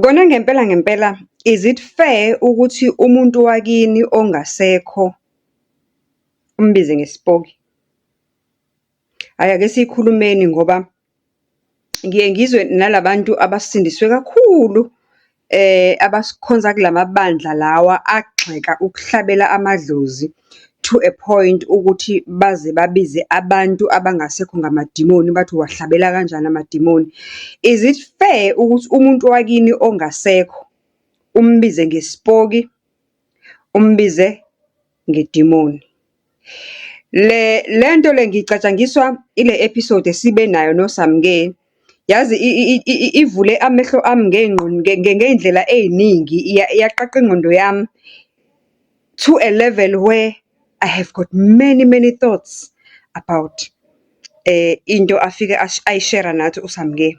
Kona ngempela ngempela, is it fair ukuthi umuntu wakini ongasekho umbize ngesipoki? Hhayi ake siyikhulumeni ngoba ngiye ngizwe nala bantu abasindiswe kakhulu abasikhonza kulamabandla lawa agxeka ukuhlabela amadlozi to a point ukuthi baze babize abantu abangasekho ngamadimoni, bathi uwahlabela kanjani amadimoni. Is it fair ukuthi umuntu wakini ongasekho umbize ngesipoki, umbize ngedimoni? Le nto le ngicatshangiswa ile episode esibe nayo noSamke. Yazi ivule amehlo ami ngey'ndlela ey'ningi, yaqaqa ingqondo yami to a level where I have got many, many thoughts about into afike ayishera nathi uSamke.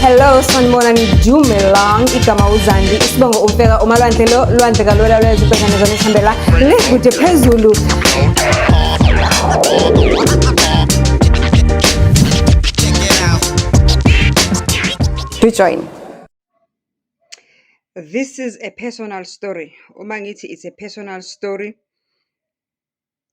Hello, sanibonani, dumelang. Igama uZandi, isibongo uMfeka, umalwandle lo, lwandle kalula lwezwe ubhekane zona sihambela le kude phezulu. Do join. This is a personal story. Uma ngithi it's a personal story,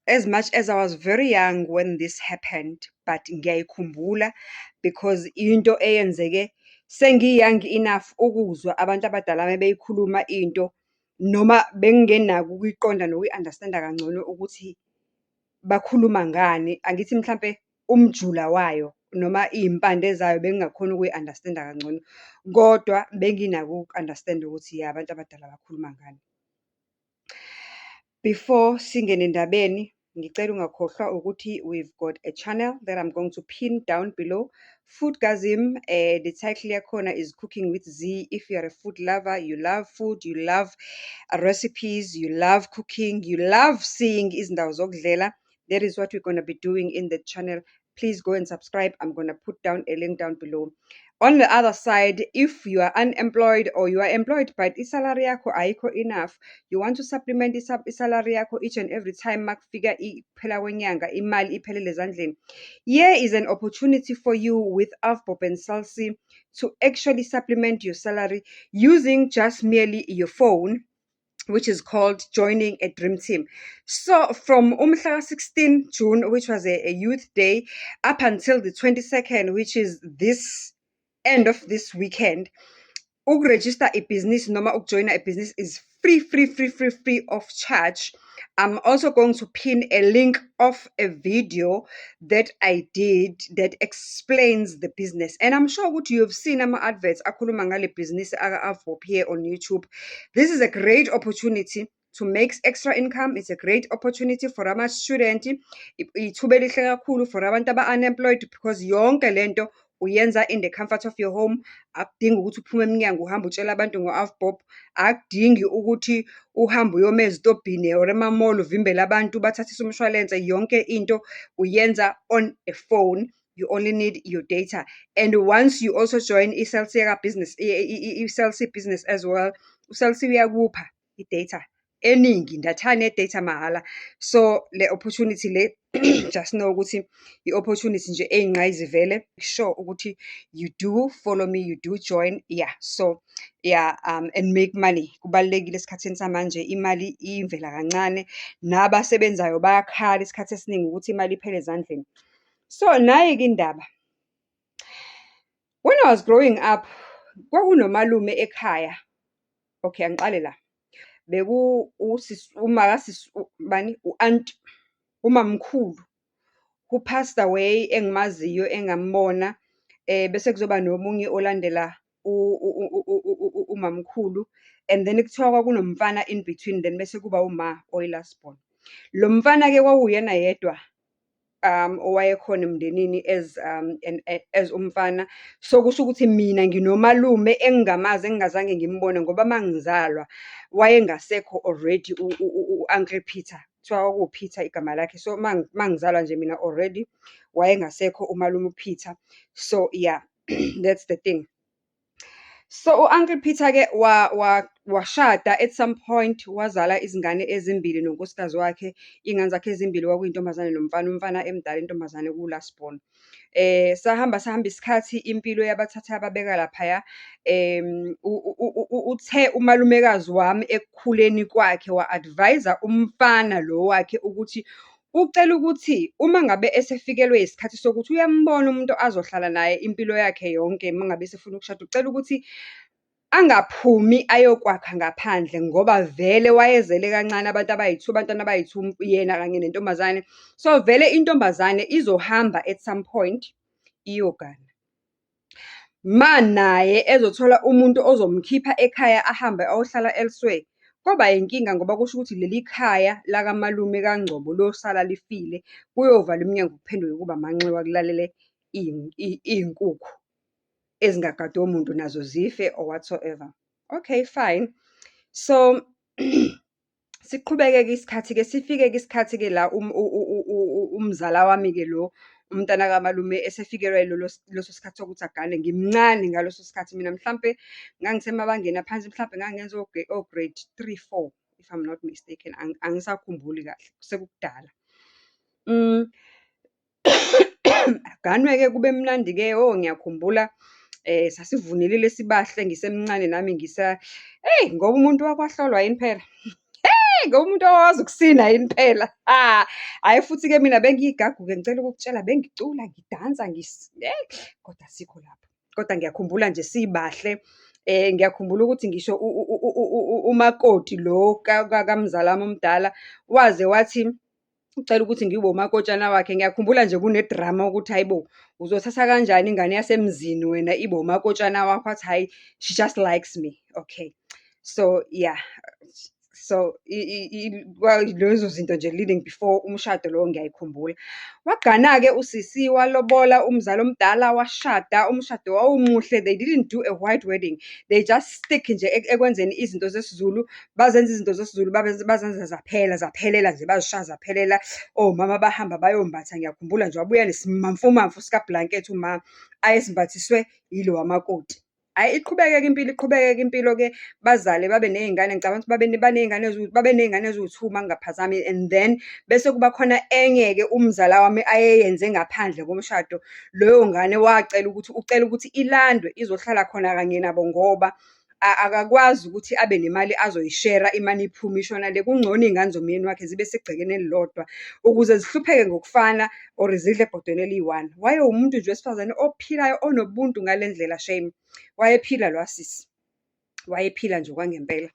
as much as I was very young when this happened, but ngiyayikhumbula because into eyenzeke sengi-young enough ukuzwa abantu abadala uma beyikhuluma into, noma bengingenako ukuyiqonda nokuyi-understand-a kangcono ukuthi bakhuluma ngani. Angithi mhlampe umjula wayo noma iy'mpande zayo bengingakhoni ukuyi-understand-a kangcono, kodwa benginako uku-understand-a ukuthi ya, abantu abadala bakhuluma ngani. Before singene endabeni, ngicela ungakhohlwa ukuthi we've got a channel that I'm going to pin down below. Foodgasm, the title yakhona is Cooking with Z. If you are a food lover, you love food, you love recipes, you love cooking, you love seeing izindawo zokudlela, that is what we're going to be doing in the channel. Please go and subscribe. I'm going to put down a link down below. On the other side, if you are unemployed or you are employed but isalary yakho ayikho enough, you want to supplement isalary yakho each and every time makufika iphela kwenyanga, imali iphelele ezandleni. Here is an opportunity for you with Avbob and Cell C to actually supplement your salary using just merely your phone, which is called joining a dream team. So from umhla 16 June, which was a youth day, up until the 22nd, which is this end of this weekend, ukurejista ibhizinisi noma ukujoyina ibhizinisi is free, free, free, free, free of charge. I'm also going to pin a link of a video that I did that explains the business. And I'm sure ukuthi you've seen ama-adverts akhuluma ngale business aka-Avbob here on YouTube. This is a great opportunity to make extra income. It's a great opportunity for ama-student. Ithuba elihle kakhulu for abantu aba-unemployed because yonke lento uyenza in the comfort of your home. Akudingi ukuthi uphume emnyango uhambe utshela abantu ngo-Avbob. Akudingi ukuthi uhambe uyoma ezitobhini or ema-mall uvimbele abantu bathathise umshwalense. Yonke into uyenza on a phone. You only need your data. And once you also join i-Cell C business, i-Cell C business as well, u-Cell C uyakupha i-data eningi, ndathane ye-data mahhala. So le opportunity le, just know ukuthi i-opportunity nje eyingqayizivele. Sure ukuthi you do follow me, you do join. Yeah, so yeah, and make money. Kubalulekile esikhathini samanje, imali iyimvela kancane, nabasebenzayo bayakhala isikhathi esiningi ukuthi imali iphele ezandleni. So nayi-ke indaba. When I was growing up, kwakunomalume ekhaya. Okay, angiqale la. Beku usisi, umakasisi, bani, u-anti, umamkhulu who passed away engimaziyo, engambona. Bese kuzoba nomunye olandela umamkhulu and then kuthiwa kwakunomfana in between, then bese kuba uma oyi-last born. Lo mfana-ke kwakuwuyena yedwa owayekhona emndenini as umfana. So, kusho ukuthi mina nginomalume engingamazi, engingazange ngimbone ngoba uma ngizalwa wayengasekho already u-Uncle Peter. Kuthiwa kwakuwu-Peter igama lakhe. So, uma ngizalwa nje mina already wayengasekho umalume uPeter. So, yeah, that's the thing. So, u-Uncle Peter-ke washada at some point, wazala izingane ezimbili nonkosikazi wakhe. Iy'ngane zakhe ezimbili kwakuyintombazane nomfana, umfana emdala, intombazane ku-last born. Sahamba sahamba isikhathi, impilo yabathatha yababeka laphaya. Uthe umalumekazi wami ekukhuleni kwakhe wa-advise-a umfana lo wakhe ukuthi, ucela ukuthi uma ngabe esefikelwe isikhathi sokuthi uyambona umuntu azohlala naye impilo yakhe yonke uma ngabe esefuna ukushada, ucela ukuthi angaphumi ayokwakha ngaphandle ngoba vele wayezele kancane abantu abayi-two, abantwana abayi-two, yena kanye nentombazane. So, vele intombazane izohamba at some point, iyogana. Ma naye ezothola umuntu ozomkhipha ekhaya ahambe ayohlala elsewhere, koba inkinga ngoba kusho ukuthi leli khaya lakamalume kaNgcobo losala lifile. Kuyovalwa iminyango kuphenduke kube amanxiwa kulalele iy'nkukhu ezingagadwe muntu nazo zife or whatsoever. Okay fine. So, siqhubeke-ke isikhathi-ke, sifike-ke isikhathi-ke la umzala wami-ke lo, umntana kamalume esefikelwa yilolo leso sikhathi sokuthi agane. Ngimncane ngaleso sikhathi mina mhlampe ngangisemabangeni aphansi, mhlampe ngangenza o-grade three, four, if I'm not mistaken, angisakhumbuli kahle sekukudala. Aganwe-ke kube mnandi-ke, oh ngiyakhumbula sasivunulile sibahle ngisemncane nami ngisa, eyi ngoba umuntu wake wahlolwa yini phela? Ngoba umuntu wake wazi ukusina yini phela? Ha, hhayi futhi-ke mina bengiyigagu-ke ngicela ukukutshela, bengicula, ngidansa, hheyi kodwa asikho lapho. Kodwa ngiyakhumbula nje sibahle, ngiyakhumbula ukuthi ngisho umakoti lo kamzala wami omdala, waze wathi ucela ukuthi ngibe umakotshana wakhe. Ngiyakhumbula nje kune-drama ukuthi hhayi bo, uzothatha kanjani ingane yasemzini wena ibe umakotshana wakho? Wathi hhayi, she just likes me, okay. So, yeah, so lezo zinto nje leading before umshado lowo ngiyayikhumbula. Wagana-ke usisi, walobola umzala omdala, washada, umshado wawumuhle. They didn't do a white wedding, they just stick nje ekwenzeni izinto zesiZulu. Bazenza izinto zesiZulu, bazenza zaphela, zaphelela nje, bazishaya zaphelela. Omama bahamba bayombatha, ngiyakhumbula nje wabuya nesimamfumamfu sikabhulankethi uma, ayesimbathiswe ilo makoti. Hhayi iqhubeke-ke impilo, iqhubeke-ke impilo-ke, bazale babe ney'ngane. Ngicabanga ukuthi baney'ngane babeney'ngane eziwu-two uma ngingaphazami and then, bese kuba khona enye-ke umzala wami ayeyenze ngaphandle komshado. Leyo ngane wacela ukuthi, ucela ukuthi ilandwe izohlala khona kanye nabo ngoba akakwazi ukuthi abe nemali azoyishera imane iphume ishona le. Kungcono iy'ngane zomyeni wakhe zibe segcekeni elilodwa, ukuze zihlupheke ngokufana or zidle ebhodweni eliyi-one. Wayewumuntu nje wesifazane ophilayo, onobuntu ngale ndlela shame. Wayephila lowa sisi, wayephila nje okwangempela.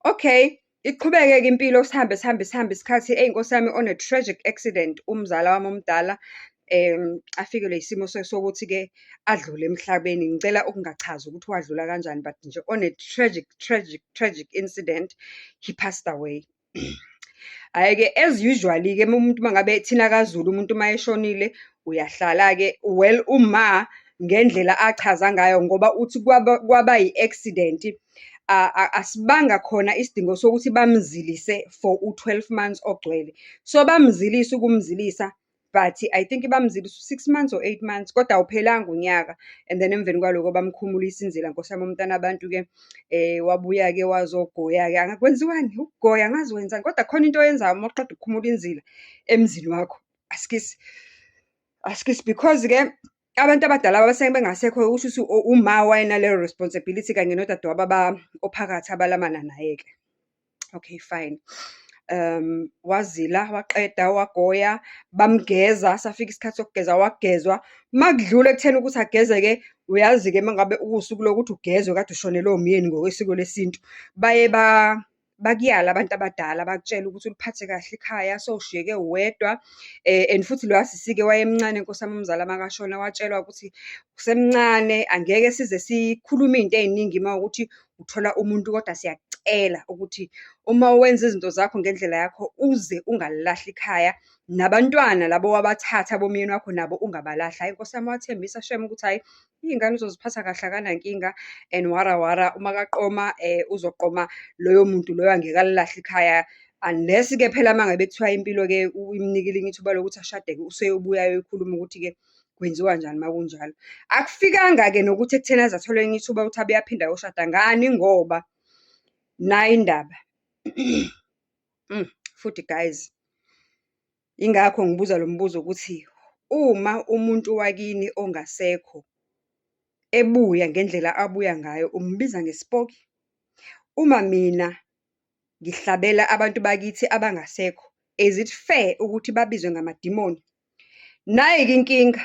Okay, iqhubeke-ke impilo, sihambe sihambe sihambe isikhathi, eyi Nkosi yami, on a tragic accident, umzala wami omdala afikelwe isimo sokuthi-ke adlule emhlabeni. Ngicela ukungachazi ukuthi wadlula kanjani, but nje on a tragic, tragic, tragic incident, he passed away. Hhayi-ke as usually-ke uma umuntu uma ngabe, thina kaZulu umuntu uma eshonile, uyahlala-ke. Well, uma ngendlela achaza ngayo ngoba uthi kwaba i-accident, asibanga khona isidingo sokuthi bamzilise for u-12 months ogcwele. So, bamzilisa ukumzilisa, but I think bamzilisa u-6 months or 8 months, kodwa awuphelanga unyaka. And then emveni kwaloko bamkhumulisa inzila Nkosi yami, umntana abantu-ke wabuya-ke wazogoya-ke. Kwenziwani? Ukugoya, angazi wenzani, kodwa khona into oyenzayo uma uqeda ukukhumula inzila emzini wakho. Askies, askies because-ke abantu abadala base bengasekho, kusho ukuthi uma wayenaleyo responsibility kanye nodadewabo ophakathi abalamana naye-ke. Okay, fine. Wazila, waqeda, wagoya, bamgeza, safika isikhathi sokugeza, wagezwa. Uma kudlula ekutheni ukuthi ageze-ke, uyazi-ke uma ngabe kuwusuku lokuthi ugezwe kade ushonelwe umyeni ngokwesiko lesintu, baye bakuyale abantu abadala, bakutshele ukuthi uliphathe kahle ikhaya, sewushiyeke uwedwa. And futhi loya sisi-ke wayemncane Nkosi yami, umzala makashona, watshelwa ukuthi usemncane, angeke size sikhulume iy'nto ey'ningi uma kuwukuthi uthola umuntu, kodwa siyakucela ukuthi uma wenza izinto zakho ngendlela yakho, uze ungalilahli ikhaya. Nabantwana laba owabathatha bomyeni wakho nabo ungabalahli. Hhayi Nkosi yami, wathembisa shame ukuthi hhayi, iy'ngane uzoziphatha kahle akanankinga and wara wara. Uma kaqoma uzoqoma loyo muntu loyo angeke alilahle ikhaya. Unless-ke phela uma ngabe kuthiwa impilo-ke imnikile ithuba lokuthi ashade-ke, useyobuya ayoyikhuluma ukuthi-ke Kwenziwa njani uma kunjalo? Akufikanga-ke nokuthi ekutheni aze athole elinye ithuba ukuthi abuye aphinde ayoshada. Ngani ngoba, nayi indaba futhi guys, yingakho ngibuza lo mbuzo ukuthi, uma umuntu wakini ongasekho ebuya ngendlela abuya ngayo, umbiza ngesipoki? Uma mina ngihlabela abantu bakithi abangasekho, is it fair ukuthi babizwe ngamadimoni? Nayi-ke inkinga,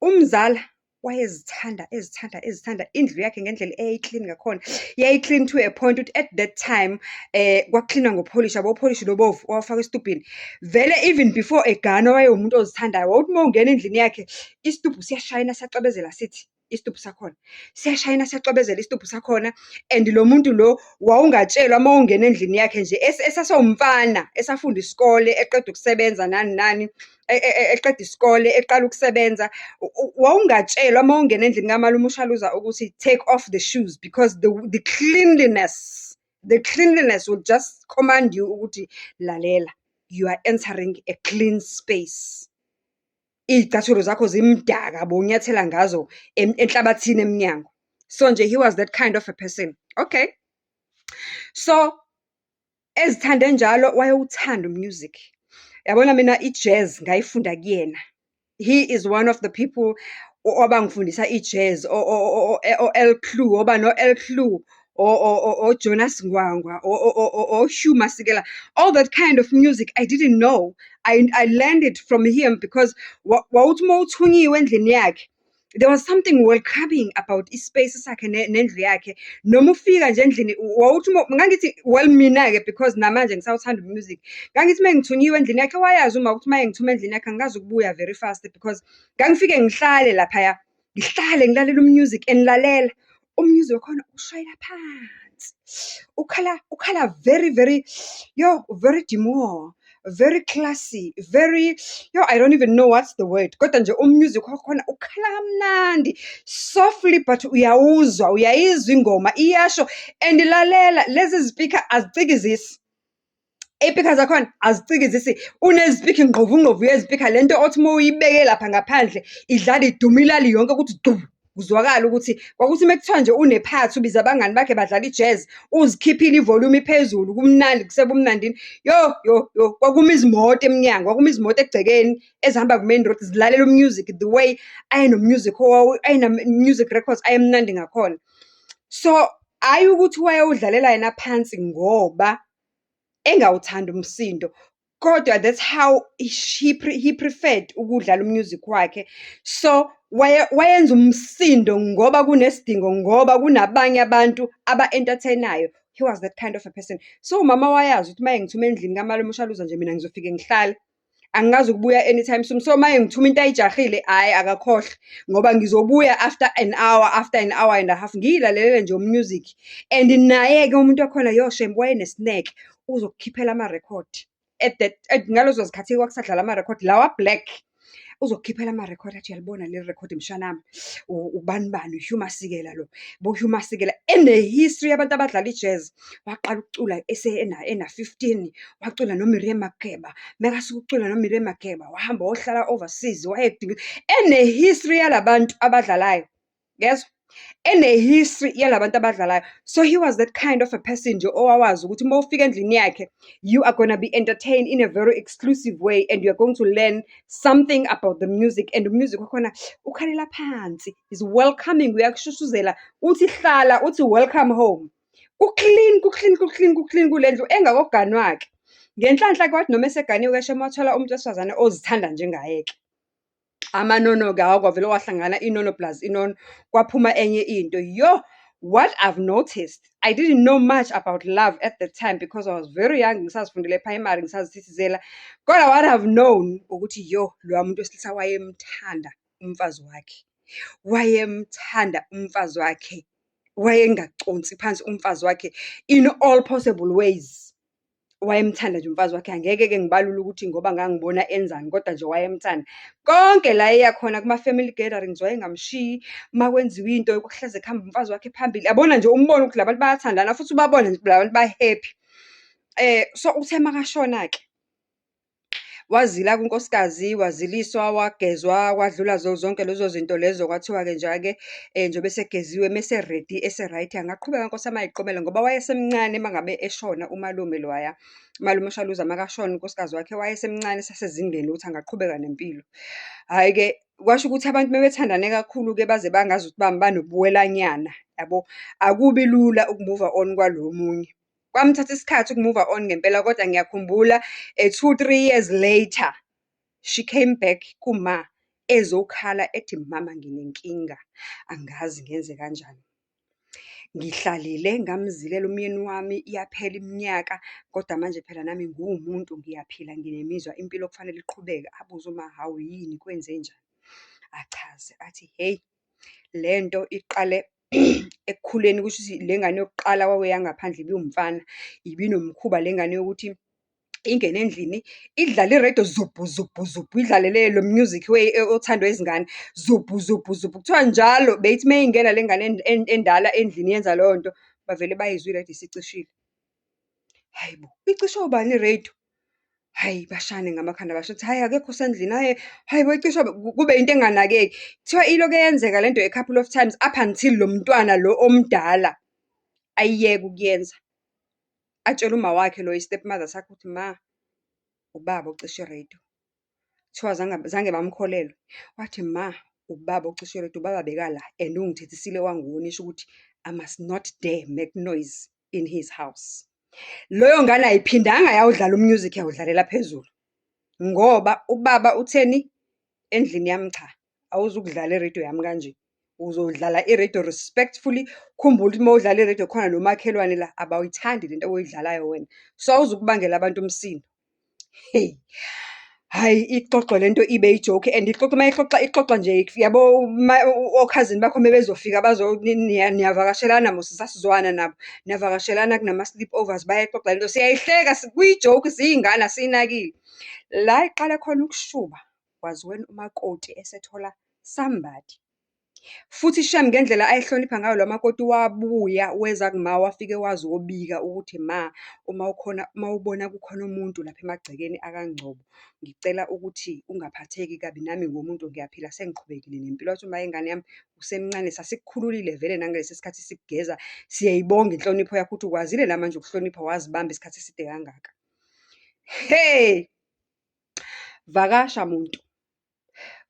umzala wayezithanda, ezithanda, ezithanda indlu yakhe ngendlela eyayiklini ngakhona. Yayiklini to a point ukuthi at that time kwakuklinwa ngopholishi, yabo upholishi lo obovu owawufakwa esitubhini. Vele even before eganwa wayewumuntu ozithandayo. Wawuthi uma ungena endlini yakhe, isitubhu siyashayina siyacwebezela sithi, isitubhu sakhona. Siyashayina siyacwebezela isitubhu sakhona and lo muntu lo wawungatshelwa uma ungena endlini yakhe nje esasewumfana, esafunda isikole, eqeda ukusebenza nani nani, eqeda isikole, eqala ukusebenza. Wawungatshelwa uma ungena endlini kamalume uShaluza ukuthi take off the shoes because the cleanliness would just command you ukuthi lalela, you are entering a clean space. Iy'cathulo zakho zimdaka, bowunyathela ngazo enhlabathini emnyango. So nje, he was that kind of a person. Okay. So, ezithande njalo wayewuthanda u-music. Yabona mina i-jazz ngayifunda kuyena. He is one of the people owabangifundisa i-jazz, o-Earl Klugh, oba no-Earl Klugh, o-Jonas Gwangwa, o-Hugh Masekela. All that kind of music I didn't know. I learned it from him because wawuthi uma uthunyiwe endlini yakhe, there was something welcoming about i-space sakhe nendlu yakhe. Noma ufika nje endlini wawuthi uma, ngangithi, well mina-ke because namanje ngisawuthanda u-music. Ngangithi uma ngithunyiwe endlini yakhe, wayazi uma ukuthi uma engithuma endlini yakhe angikaze ukubuya very fast because ngangifike ngihlale laphaya. Ngihlale ngilalele u-music and lalela, u-music wakhona ushayela phansi. Ukhala, ukhala very, very, yo, very demure, very classy, very, yo, I don't even know what's the word. Kodwa nje u-music wakhona ukhala kamnandi, softly but uyawuzwa, uyayizwa ingoma, iyasho and lalela lezi zipikha azicikizisi. Iy'pikha zakhona azicikizisi. Unezipikha ingqovungqovu yezipikha, le nto othi uma uyibeke lapha ngaphandle idlala iduma ilali yonke ukuthi du. Kuzwakale ukuthi, kwakuthi uma kuthiwa nje unephathi ubiza abangani bakhe badlala i-jazz, uzikhiphile i-volume iphezulu, kumnandi kusebumnandini. Yo, yo, yo, kwakuma izimoto emnyango, kwakuma izimoto egcekeni ezihamba ku-main road zilalela u-music the way ayeno-music ayena-music records ayemnandi ngakhona. So, hhayi ukuthi wayewudlalela yena phansi ngoba engawuthandi umsindo, kodwa that's how he preferred ukudlala u-music wakhe. So, wayenza umsindo ngoba kunesidingo, ngoba kunabanye abantu aba-entertain-ayo. He was that kind of a person. So, umama wayazi ukuthi uma engithuma endlini kamalume uShaluza nje mina ngizofike ngihlale. Angikazi ukubuya anytime soon. So, uma engithuma into ayijahile, hhayi akakhohlwe ngoba ngizobuya after an hour, after an hour and a half, ngiy'lalelele nje u-music. And naye-ke umuntu wakhona yo shame wayenesineke, uzokukhiphela amarekhodi. At that, ngalezo zikhathi kwakusadlala amarekhodi lawa a-black. Uzokukhiphela amarekhodi athi, uyalibona leli rekhodi mshanami, ubani bani, u-Hugh Masekela lo. Bo-Hugh Masekela, ene-history yabantu abadlala i-jazz. Waqala ukucula ena-15, wacula no-Miriam Makeba. Makasuka ukucula no-Miriam Makeba, wahamba wayohlala overseas, ene-history yala bantu abadlalayo, uyezwa? Ene-history yala bantu abadlalayo. So he was that kind of a person nje owawazi ukuthi uma ufika endlini yakhe, you are gonna be entertained in a very exclusive way and you are going to learn something about the music and music wakhona ukhalela phansi, is welcoming, uyakushushuzela, uthi hlala, uthi welcome home. Ku-clean, ku-clean, ku-clean, ku-clean kule ndlu engakoganwa-ke. Ngenhlanhla-ke kwathi noma eseganiwe-ke shame wathola umuntu wesifazane ozithanda njengaye-ke. Amanono-ke hhawu kwavele kwahlangana inono plus inono, kwaphuma enye into. Yo, what I've noticed, I didn't know much about love at the time because I was very young, ngisazifundela e-primary, ngisazithithizela. Kodwa what I've known ukuthi yo, loya muntu wesilisa wayemthanda umfazi wakhe. Wayemthanda umfazi wakhe. Wayengaconsi phansi umfazi wakhe in all possible ways. Wayemthanda nje umfazi wakhe, angeke-ke ngibalule ukuthi ngoba ngangibona enzani, kodwa nje wayemthanda. Konke la eya khona kuma-family gatherings wayengamshiyi, uma kwenziwa into kuhleze kuhamba umfazi wakhe phambili. Yabona nje umbone ukuthi la bantu bayathandana futhi ubabone nje la bantu ba-happy. So uthe makashona-ke, Wazila-ke unkosikazi, waziliswa, wagezwa, kwadlula zonke lezo zinto lezo. Kwathiwa-ke nja-ke njengoba esegeziwe mese-ready ese-right, angaqhubeka nkosi yami ayiqomele ngoba wayesemncane uma ngabe eshona umalume lowaya. Umalume uShaluza makashona unkosikazi wakhe wayesemncane esasezingeni lokuthi angaqhubeka nempilo. Hhayi-ke, kwasho ukuthi abantu uma bethandane kakhulu-ke baze bangazuthi banobuwelanyana yabo, akubi lula ukumuva on kwalo omunye. Kwamthatha isikhathi ukumuva on ngempela, kodwa ngiyakhumbula two, three years later, she came back kuma ezokhala ethi, mama nginenkinga, angazi ngenze kanjani. Ngihlalile ngamzilela umyeni wami yaphela iminyaka, kodwa manje phela nami ngiwumuntu ngiyaphila nginemizwa, impilo kufanele iqhubeke. Abuze uma, hawu yini kwenzenjani? Achaze athi, hheyi lento iqale ekukhuleni kushuthi le ngane yokuqala kwakungeyangaphandle ibiwumfana. Ibinomkhuba le ngane yokuthi ingene endlini, idlale irediyo zubhu zubhu zubhu, idlale lo music othandwa izingane, zubhu zubhu zubhu. Kuthiwa njalo beyithi uma ingena le ngane endala endlini yenza leyo nto, bavele bayizwe irediyo isicishile. Hhayi bo, icishwe ubani irediyo? Hhayi bashayane ngamakhanda basho ukuthi hhayi akekho osendlini, hhayi, hhayi bo icishwe kube into enganakeki. Kuthiwa ilokhu yenzeka lento a couple of times, up until lo mntwana lo omdala ayiyeke ukuyenza. Atshele umawakhe lo i-stepmother sakhe ukuthi ma, ubaba ocishe irediyo. Kuthiwa zange, zange bamkholelwe. Wathi ma, ubaba ocishe irediyo, ubaba beka la and ungithethisile wangi-warn-isha ukuthi I must not dare make noise in his house. Leyo ngane ayiphindanga yawudlala u-music yawudlalela phezulu, ngoba ubaba utheni? Endlini yami cha, awuzukudlala irediyo yami kanje. Uzodlala irediyo respectfully. Ukhumbule ukuthi uma udlala irediyo khona nomakhelwane la abawuyithandi lento oyidlalayo wena. So, awuzukubangela abantu umsindo. Hheyi, hhayi ixoxwe lento ibe i-joke and ixoxa uma ixoxa, ixoxa nje yabo okhazini bakho uma bezofika niyavakashelana musi sasizwana nabo. Niyavakashelana kunama-sleepovers, bayayixoxa lento, siyayihleka kuyi-joke siyiy'ngane asiyinakile. La ekuqale khona ukushuba, was when umakoti esethola somebody. Futhi shame ngendlela ayehlonipha ngayo lo makoti wabuya weza kuma wafike wazobika ukuthi ma, uma ukhona, uma ubona kukhona umuntu lapha emagcekeni akaNgcobo, ngicela ukuthi ungaphatheki kabi nami ngiwumuntu ngiyaphila sengiqhubekile nempilo. Wathi uma, ingane yami usemncane sasikukhululile vele nangalesi sikhathi sikugeza. Siyayibonga inhlonipho yakho ukuthi ukwazile namanje ukuhlonipha wazibamba isikhathi eside kangaka. He! Vakasha muntu.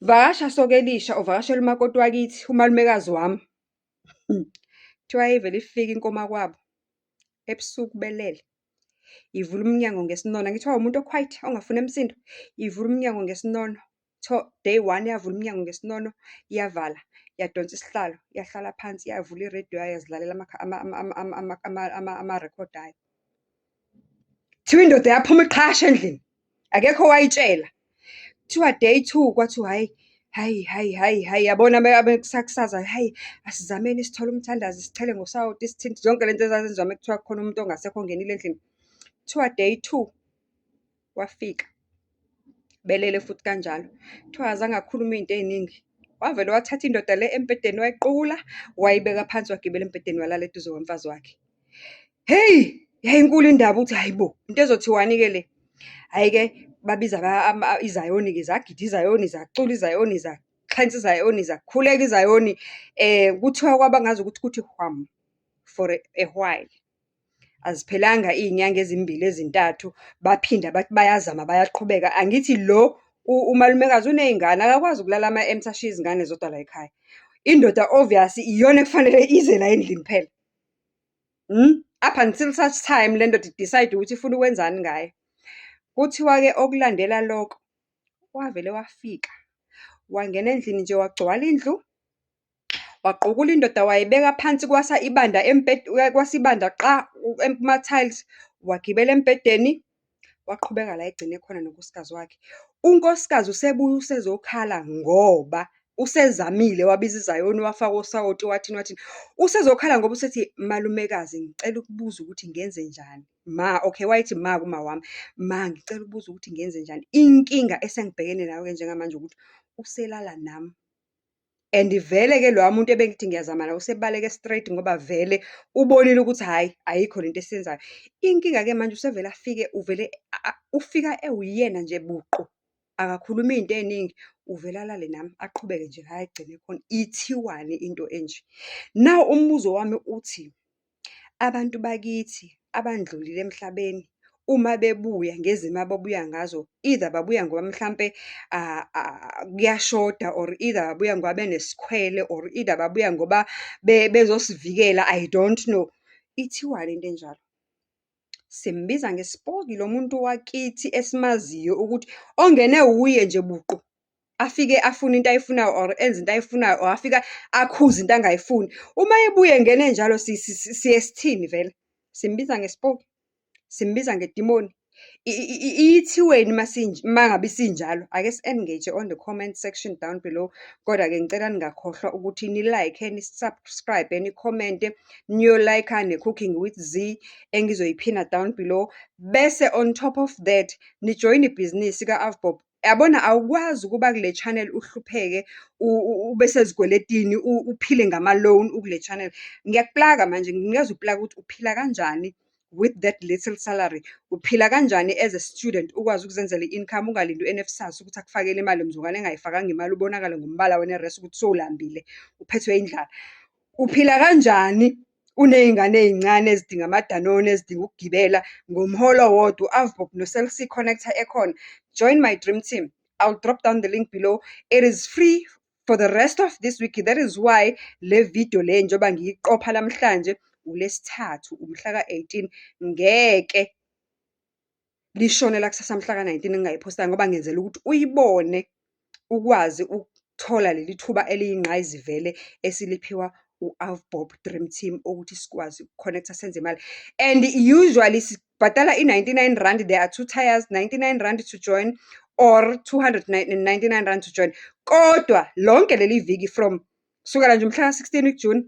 Vakasha sokelisha, uvakashele umakoti wakithi, umalumekazi wami. Kuthiwa yayivele ifike inkomo kwabo, ebusuku belele. Ivula umnyango ngesinono, angithi wawumuntu o-quiet, ongafuni umsindo. Ivula umnyango ngesinono. Kuthiwa day one, yavula umnyango ngesinono, yavala, yadonsa isihlalo, yahlala phansi, yavula irediyo yayo, yazilalela amarekhodi ayo. Kuthiwa indoda yaphuma iqhasha endlini, akekho owayitshela. Kuthiwa day two, kwathiwa hhayi, hhayi, hhayi, hhayi, hhayi, yabona kusasa, hhayi asizameni sithole umthandazo, sichele ngosawoti, sithini, zonke lento ezazenziwa uma kuthiwa kukhona umuntu ongasekho ongenile endlini. Kuthiwa day two, wafika, belele futhi kanjalo. Kuthiwa akazange akhulume iy'nto ey'ningi, wavele wathatha indoda le embhedeni wayiqukula, wayibeka phansi, wagibela embhedeni walala eduze komfazi wakhe. Hheyi, yayinkulu indaba ukuthi hhayi bo, into ezothiwani-ke le? Hhayi-ke, babiza izayoni-ke, zagida izayoni, zacula izayoni, zaxhensa izayoni, zakhuleka izayoni. Kuthiwa kwaba ngazukuthi kuthi hwamu for a while. Aziphelanga iy'nyanga ezimbili ezintathu, baphinda bathi bayazama bayaqhubeka. Angithi lo umalumekazi uney'ngane, akakwazi ukulala ama-empty ashiye izingane zodwa layikhaya. Indoda obvious iyona ekufanele ize la endlini phela. Up until such time le ndoda i-decide ukuthi ifuna ukwenzani ngayo. Kuthiwa-ke okulandela lokho, wavele wafika, wangena endlini nje wagcwala indlu, waqukula indoda wayibeka phansi kwasa ibanda kwasa ibanda qa kuma-tiles, wagibela embhedeni, waqhubeka la egcine khona nonkosikazi wakhe. Unkosikazi usebuya usezokhala ngoba usezamile wabiza izayoni, wafaka osawoti, wathini wathini. Usezokhala ngoba usethi, malumekazi ngicela ukubuza ukuthi ngenzenjani? Ma, okay wayethi ma kumawami. Ma, ngicela ukubuza ukuthi ngenzenjani? Inkinga esengibhekene nayo-ke njengamanje ukuthi uselala nami. And vele-ke loya muntu ebengithi ngiyazama naye usebaleke straight ngoba vele ubonile ukuthi hhayi ayikho lento esiyenzayo. Inkinga-ke manje usevele afike, uvele ufika ewuyena nje buqu, akakhulumi iy'nto ey'ningi, uvele alale nami aqhubeke nje la egcine khona. Ithiwani into enje? Now, umbuzo wami uthi, abantu bakithi abandlulile emhlabeni, uma bebuya ngezimo ababuya ngazo, either babuya ngoba mhlampe kuyashoda or either babuya ngoba benesikhwele or either babuya ngoba bezosivikela, I don't know. Ithiwani into enjalo? Simbiza ngesipoki lo muntu wakithi esimaziyo ukuthi ongene wuye nje buqu. Afike afune into ayifunayo or enze into ayifunayo or afike akhuze into angayifuni. Uma ebuya engena enjalo siye sithini vele? Simbiza ngesipoki? Simbiza ngedimoni? Ithiweni uma ngabe isinjalo? Ake si-engage on the comment section down below. Kodwa-ke ngicela ningakhohlwa ukuthi ni-like, ni-subscribe-e, ni-comment-e, niyo-like-a ne-Cooking with Z engizoyiphina down below. Bese on top of that, nijoyine ibhizinisi ka-AVBOB. Yabona awukwazi ukuba kule channel uhlupheke, ube sezikweletini, uphile ngama-loan ukule channel. Ngiyakuplaka manje, ngikunikeza uplaka ukuthi uphila kanjani with that little salary. Uphila kanjani as a student ukwazi ukuzenzela i-income, ungalindi u-NSFAS ukuthi akufakele imali mzukwane engayifakanga imali, ubonakale ngombala wena e-res ukuthi sowulambile, uphethwe indlala. Uphila kanjani uney'ngane ey'ncane ezidinga ama-Danone, ezidinga ukugibela ngomholo owodwa, u-AVBOB no-Cell C connect-a ekhona. Join my dream team. I'll drop down the link below. It is free for the rest of this week. That is why le video le njengoba ngiyiqopha namhlanje, uLwesithathu, umhla ka-18, ngeke lishone elakusasa mhla ka-19 ngingayiphostanga ngoba ngenzela ukuthi uyibone, ukwazi ukuthola leli thuba eliyingqayizivele esiliphiwa u-AVBOB Dream Team ukuthi sikwazi uku-connect-a senze imali. And usually sibhadala i-R99, there are two tiers, R99 to join or R299 to join. Kodwa lonke leli viki from kusukela nje umhla ka-16 ku-June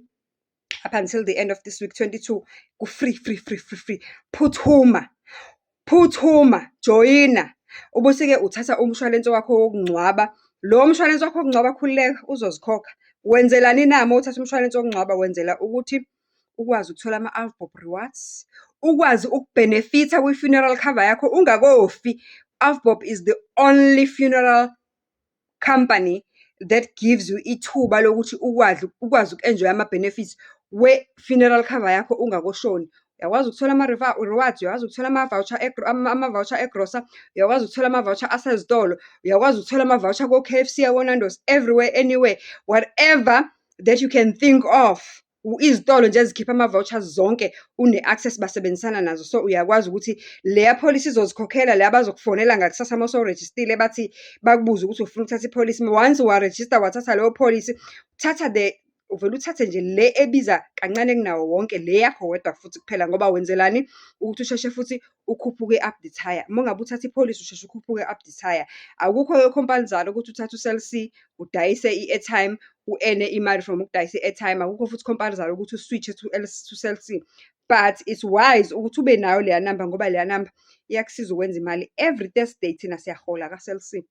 up until the end of this week, 22, ku-free, free, free, free, free. Phuthuma, phuthuma, joyina. Ubese-ke uthatha umshwalense wakho wokungcwaba. Lo mshwalense wakho wokungcwaba khululeka, uzozikhokha. Wenzelani na uma uthatha umshwalense wokungcwaba? Wenzela ukuthi ukwazi ukuthola ama-AVBOB rewards, ukwazi uku-benefit-a kwi-funeral cover yakho ungakofi. AVBOB is the only funeral company that gives you ithuba lokuthi ukwazi uku-enjoy-a ama-benefits we-funeral cover yakho ungakoshoni. Uyakwazi ukuthola ama-rewards, uyakwazi ukuthola ama-voucher, ama-voucher egrosa, uyakwazi ukuthola ama-voucher asezitolo, uyakwazi ukuthola ama-voucher ko-KFC, ako-Nando's, everywhere, anywhere, whatever that you can think of. Izitolo nje ezikhipha ama-vouchers zonke une-access, basebenzisana nazo. So, uyakwazi ukuthi leya pholisi izozikhokhela, la bazokufonela ngakusasa uma usewurejistile bathi, bakubuze ukuthi ufuna ukuthatha ipholisi. Once warejista wathatha leyo pholisi, thatha the, uvele uthathe nje le ebiza kancane kunawo wonke, le yakho wedwa futhi kuphela, ngoba wenzelani? Ukuthi usheshe futhi ukhuphuke up the tier. Uma ngabe uthatha ipholisi usheshe ukhuphuke up the tier. Akukho-ke compulsory ukuthi uthathe u-Cell C, udayise i-airtime, u-earn-e imali from ukudayisa i-airtime. Akukho futhi compulsory ukuthi u-switch-e to Cell C. But it's wise ukuthi ube nayo leya namba ngoba leya namba iyakusiza ukwenza imali. Every Thursday thina siyahola ka-Cell C.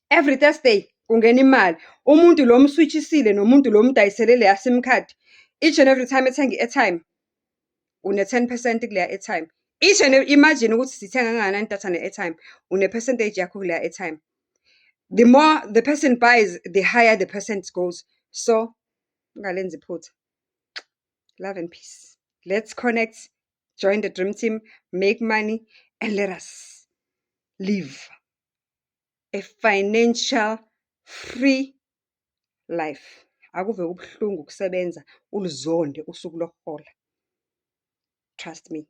Every Thursday kungena imali. Umuntu lo omswitchisile nomuntu lo omdayisele leya SIM card, each and every time ethenga i-airtime, une-10% kuleya airtime. Each and imagine ukuthi sithenga kangakanani idatha ne-airtime, une-percentage yakho kuleya airtime. The more the person buys, the higher the percent goes. So, ungalenzi iphutha. Love and peace. Let's connect, join the dream team, make money, and let us live a financial free life. Akuve kubuhlungu ukusebenza uluzonde usuku lokuhola. Trust me,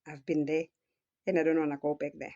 I've been there and I don't wanna go back there.